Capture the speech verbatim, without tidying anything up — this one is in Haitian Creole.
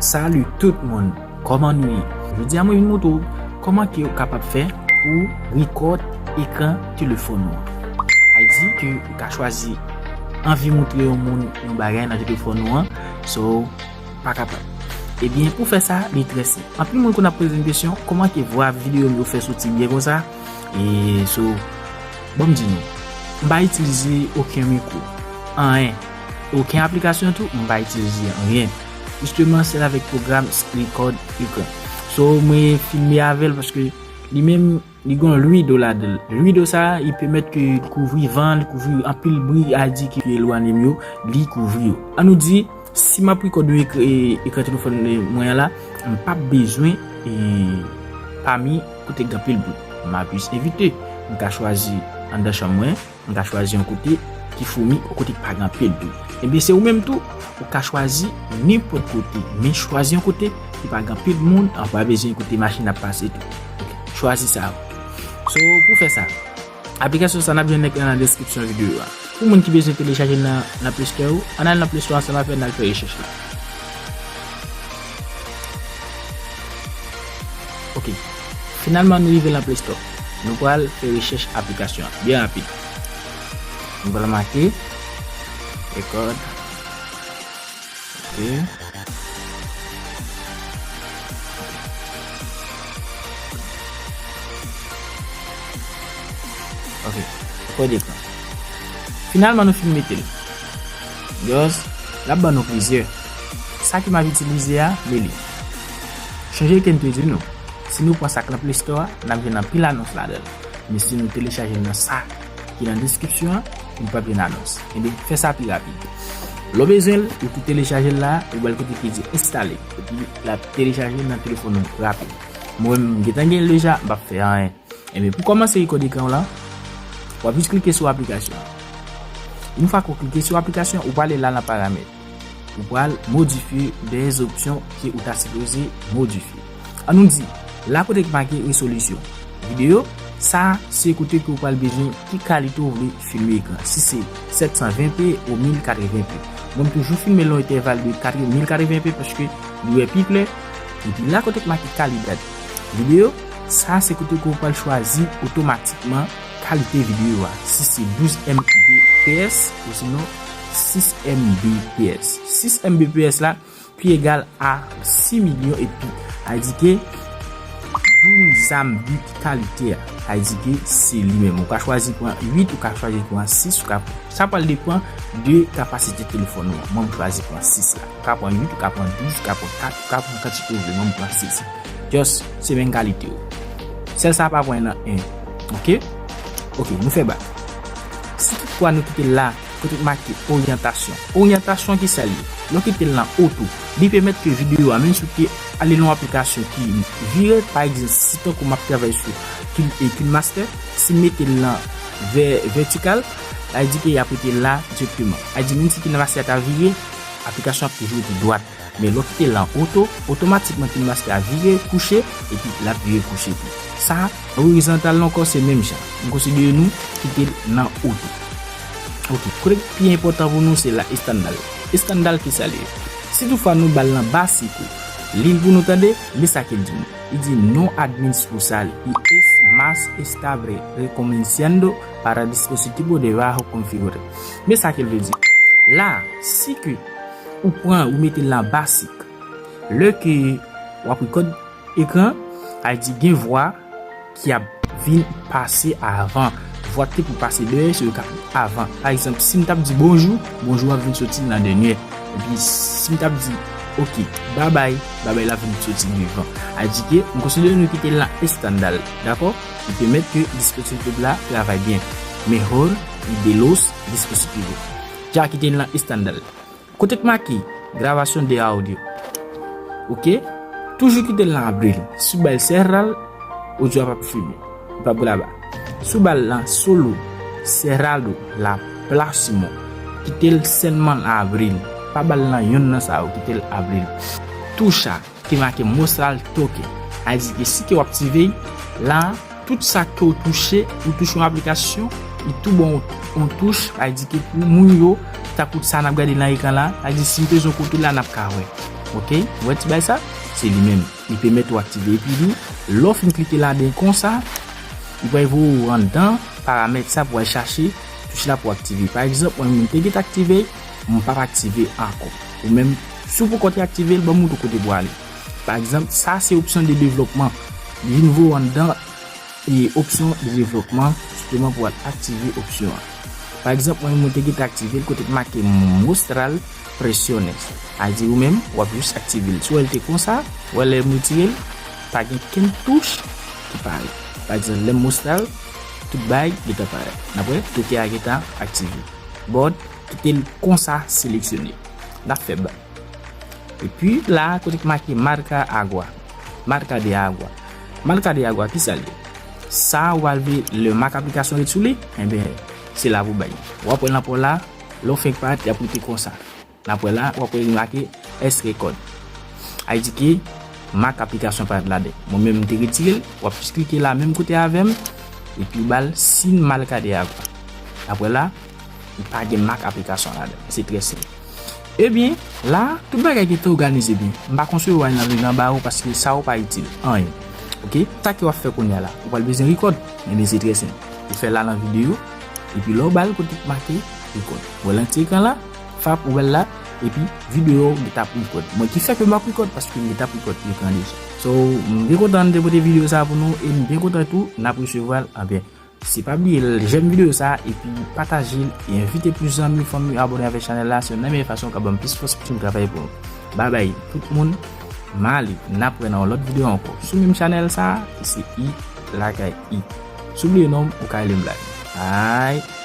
Salut tout moun, kòman nou ye? Jodi a mwen vin montre w kòman ke ou kapab fè pou rekòd ekran telefòn ou an. Sa vle di ke ou ka chwazi anvi montre yon moun yon bagay nan telefòn ou an, so pa kapab. Ebyen, pou fè sa, li trè senp. Anpil moun konn ap poze m kesyon, kòman ke vwa videyo m yo fè soti byen konsa? E so, bon, m di nou, m pa itilize okenn mikwo, anyen, okenn aplikasyon tou, m pa itilize anyen. Jisteman, sèl avèk pwogram Record Ekran. So, mwen filme avè l paske li menm, li gon lwido ladan l. Lwido sa, li pèmèt ke l kouvri van, li kouvri anpil bri, a di ki elwanye m yo, li kouvri yo. An nou di, si m ap rekòd yon ekr-, e, ekran telefòn mwen an la, m p ap bezwen, e, pa mi kote k gen anpil bri. M ap jis evite. M ka chwazi anndan chanm mwen, m ka chwazi yon kote ki foumi, yon kote ki pa gen anpil bri. Ebyen, se ou menm tou, ou ka chwazi nenpòt kote, men chwazi yon kote ki pa gen anpil moun, an pa bezwen kote machin ap pase tou. Chwazi sa. So, pou fè sa, aplikasyon sa n ap jwenn nan deskripsyon videyo a. Pou moun ki bezwen telechaje l nan, nan Play Store yo, ann al nan Play Store ansanm avè n, n al fè rechèch la. Ok. Finalman, nou rive nan Play Store. Nou pral fè rechèch aplikasyon an byen rapid. Nou pral make Record. Ok. Ok. Rekòd ekran. Finalman, nou fin mete l. Just, l ap ban nou plizyè. Sa ke m ap itilize a, men li. Sonje ke m te di nou, si nou pran sa k nan Play Store a, n ap jwenn anpil anons ladan l. Men si nou telechaje l nan sa ki nan deskripsyon an, nou p ap jwenn anons. Ebyen, fè sa pi rapid. Lè w bezwen l, ou tou telechaje l la, ou ba l kote ki di enstale. Epi l ap telechaje nan telefòn ou rapid. Mwen menm, m gentan gen l deja, m p ap fè anyen. Ebyen, pou kòmanse rekòd ekran w la, w ap jis klike sou aplikasyon an. Yon fwa ke w klike sou aplikasyon, ou prale la nan paramèt. Ou pral modifye dèyè opsyon ke ou ta sipoze modifye. An nou di, la kote k make rezolisyon videyo, sa se kote ke ou pral bezwen ki kalite ou vle filme ekran. Si se sèt san ven p ou mil katreven p. Mwen, m toujou filme l nan entèval de mil katreven p paske li wè pi klè. Epi la kote k make kalidad videyo, sa se kote ke ou pral chwazi otomatikman kalite videyo a. Si se douz M B P S, ou sinon sis M B P S. Sis M B P S la, pi egal a sis milyon epi. Sa vle di ke douz M B ki kalite a. Sa vle di ke se li menm. Ou ka chwazi pran uit, ou ka chwazi pran sis, ou ka, sa pral depann de kapasite telefòn ou an. Mwen, m chwazi pran sis la. Ou ka pran uit, ou ka pran douz, ou ka pran kat, ou ka pran kantite ou vle. Mwen, m pran sis. Just, se menm kalite yo. Sèl sa pa pran nan en. Ok? Ok, nou fè bak. Si toutfwa nou kite l la, kote k make oryantasyon. Oryantasyon ki sa l ye? Lè w kite l nan oto, li pèmèt ke videyo a, menm si w te ale nan yon aplikasyon ki vire, pa egzanp, si tankou m ap travay sou, ki, e, KineMaster, si m mete l nan vè-, vètikal, sa vle di ke y ap rete la dirèkteman. Sa vle di menm si KineMaster a ta vire, aplikasyon ap toujou rete dwat. Men lè w kite l nan oto, otomatikman KineMaster a vire kouche, epi l ap vire kouche tou. Sa, orizontal la ankò, se menm jan. M konsidere nou kite l nan oto. Ok, kote k pi enpòtan pou nou, se la estandal. Estandal ki sa l ye? Si toutfwa nou ba l nan basik, li l pou nou tande, men sa ke l di nou. Li di no admin spousal, i es más estable recomendando para dispositivo de bajo configure. Men sa ke l vle di. La, si ke ou pran, ou mete l nan basik, lè ke w ap rekòd ekran, sa vle di gen vwa ki ap vin pase avan. Vwa ki te pou pase dèyè, se yo k ap avan. Pa egzanp, si m t ap di bonjou, bonjou ap vin soti nan dènyè. Epi si m t ap di, ok, babay, babay la vin soti devan. Sa vle di ke m konsidere nou kite l nan estandal, dakò? Li pèmèt ke dispozitif la travay byen. Mejor de los dispositivos. Dja kite l nan estandal. Kote k make grabación de audio? Ok? Toujou kite l nan abril. Si w ba l cerrar, odyo a p ap filme. Li p ap graba. Si w ba l nan solo, cerrado, la plasmo, kite l sèlman nan abril. Pa ba l nan yonn nan sa yo, kite l abril. Toucha, ki make mostrar toque. Sa vle di ke si ke w aktive l, la, tout sa ke w touche, ou touche yon aplikasyon, li tou ba w yon touch, sa vle di ke pou moun yo, tankou sa n ap gade nan ekran la, sa vle di si m peze yon kontwòl la, n ap ka wè. Ok, ou wè ti bay sa? Se li menm. Li pèmèt ou aktive. Epi li, lè w fin klike ladan konsa, li pral voye w anndan paramèt sa pou al chache touch la pou aktive. Pa egzanp, mwen menm te gentan aktive, m p ap aktive ankò. Ou menm, si w poko te aktive l, ban m montre w kote pou ale. Pa egzanp, sa se opsyon de devlopman. Li vin voye w anndan e opsyon de devlopman, jisteman pou al aktive opsyon an. Pa egzanp, mwen menm mwen te gentan aktive l kote k make mostrar presiones. A di ou menm, w ap jis aktive l. Si w wè l te konsa, w wè lè m retire l, pa gen kenn touch ki parèt. Pa egzanp, lè m mostrar, tout bagay gentan parèt. N ap wè, toke a gentan aktive. But, kite l konsa seleksyone. N ap fè bak. Epi la, kote k make marca agua. Marca de agua. Marca de agua, ki sa l ye? Sa w al vle le mak aplikasyon ret sou li, enben, se la pou bay. W ap wè l anpò la, lè w fenk parèt, y ap rete konsa. N ap wè la, w ap wè li make S record. A di ke mak aplikasyon parèt ladan. Mwen menm, m te retire l, w ap jis klike la menm kote avè m, epi w ba l sin marca de agua. N ap wè la, li pa gen mak aplikasyon ladan. Se trè senp. Ebyen, la, tout bagay gentan òganize byen. M pa konseye w al nan vin anba yo paske sa yo pa itil anyen. Ok? Sa ke w ap fè kounye a la, ou pral bezwen record. Ebyen, se trè senp. Ou fè la nan videyo, epi lè w ba l kote k make record. Ou wè l nan ti ekran la, fap, ou wè l la, epi videyo w t ap record. Mwen ki fè ke m ap record paske m t ap record ekran deja. So, m byen kontan m te pote videyo sa a pou nou, e m byen kontan tou n ap resevwa l anpil. Se pa bliye l, j'aime videyo sa a, epi pataje l, e envite plis zanmi, fanmi abòne avèk chanèl la, se youn nan meyè fason k ap ban m plis fòs pou m travay pou nou. Babay, tout moun, m ale, n ap wè nan yon lòt videyo ankò. Sou menm chanèl sa a, se I Lakay I. Si w bliye non m, ou ka rele m Black. Bye.